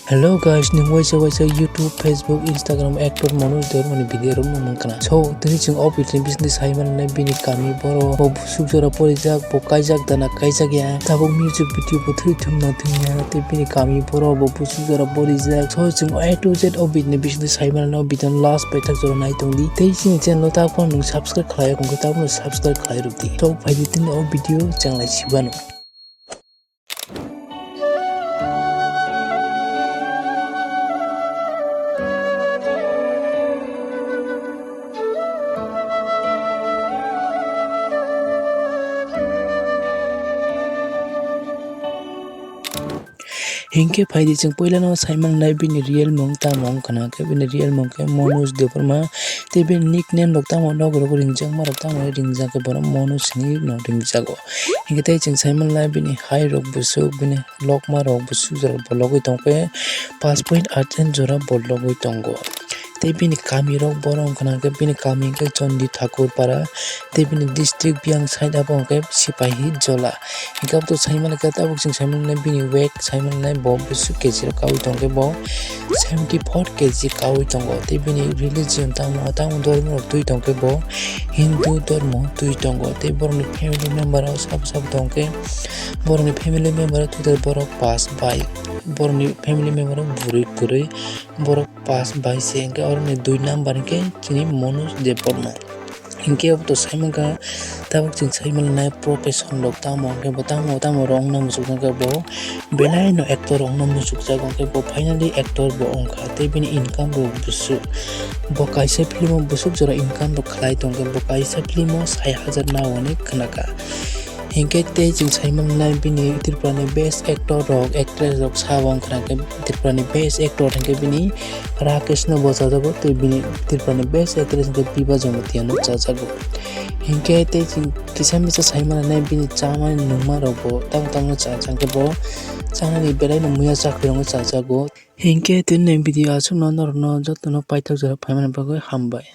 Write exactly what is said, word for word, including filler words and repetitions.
Hello guys, nwng waisa waisa YouTube, Facebook, Instagram actor Manoj Debbarma ni video rok nung mankha na. So, tini chwng o video ni bisingtwi sai mannai bini kami borok, bo busuk jora porijak, bo kaijak dana kaijak ya. Tabuk music video bo thwi thwng na thwng ya, tei bini kami borok bo busuk jora porijak. So, chwng A to Z o video ni bisingtwi sai mannai, o video no last paithak jora nai tong di. Tei chini channel o tabuk phano nwng subscribe khlai ya, kung khe tabuk no subscribe khlai rw di. So, phai di tini o video chang lai si bano. Hinkhe phaidi chwng puilano sai mannai bini real mung tamo wngkha na khe, bini real mung khe Manoj Debbarma, tei bini nickname rok tamo nogo rok ringjakma rok tamo ringjak khe bono Manoj hinwi no ringjago. Hinkhe tei chwng sai mannai bini hai rok busuk, bini lokma rok busuk jora bo logwi tongkhe, paanch point aat jora bo logwi tongo. Tei bini kami rok borok wngkha na khe bini kami hinkhe Chondi Thakur Para, tei bini district biyang side abo hinkhe Sipahi Jola. Hinkhe abo to sai mannai khe tabuk chwng sai mannai bini weight sai mannai bo busuk K G rok kaui tongkhe bo seventy four K G kaui tongo. Tei bini religion tamo tamo dhormo rok twi tongkhe bo Hindu dhormo twi tongo. Tei borokni family member rok sabo sabo tongkhe borokni family member rok twi borok paanch bai. Borokni family member rok bwrwi kwrwi, borok paanch bai se hinkhe oroni dui number hinkhe chini Manoj Debbarma. Hinkhe abo to sai mankha, tabuk chwng sai mannai profession rok tamo hinkhe bo tamo tamo rok wngna muchukjak khe bo belai no actor rok wngna muchukjak hinkhe bo finally actor bo wngkha tei bini income bo busuk. Bo kaisa film o busuk jora income rok khlai tongkhe bo kaisa film o sai hajar nao hinwi khnakha. Hinkhe tei chwng sai mannai bini Tripura ni best actor rok, actress rok sabo wngkha na khe Tripura ni best actor hinkhe bini Rakesh no bo chajago tei bini Tripura ni best actress hinkhe Biba Jamatia no chajago. Hinkhe tei chwng kisa misa sai mannai bini chamani nungma rok bo tamo tamo cha changkhe bo chanani belai no muya chakri rok no chajago. Hinkhe tini video aswk no norok no joto no paithak jora phaimani bagwi hambai.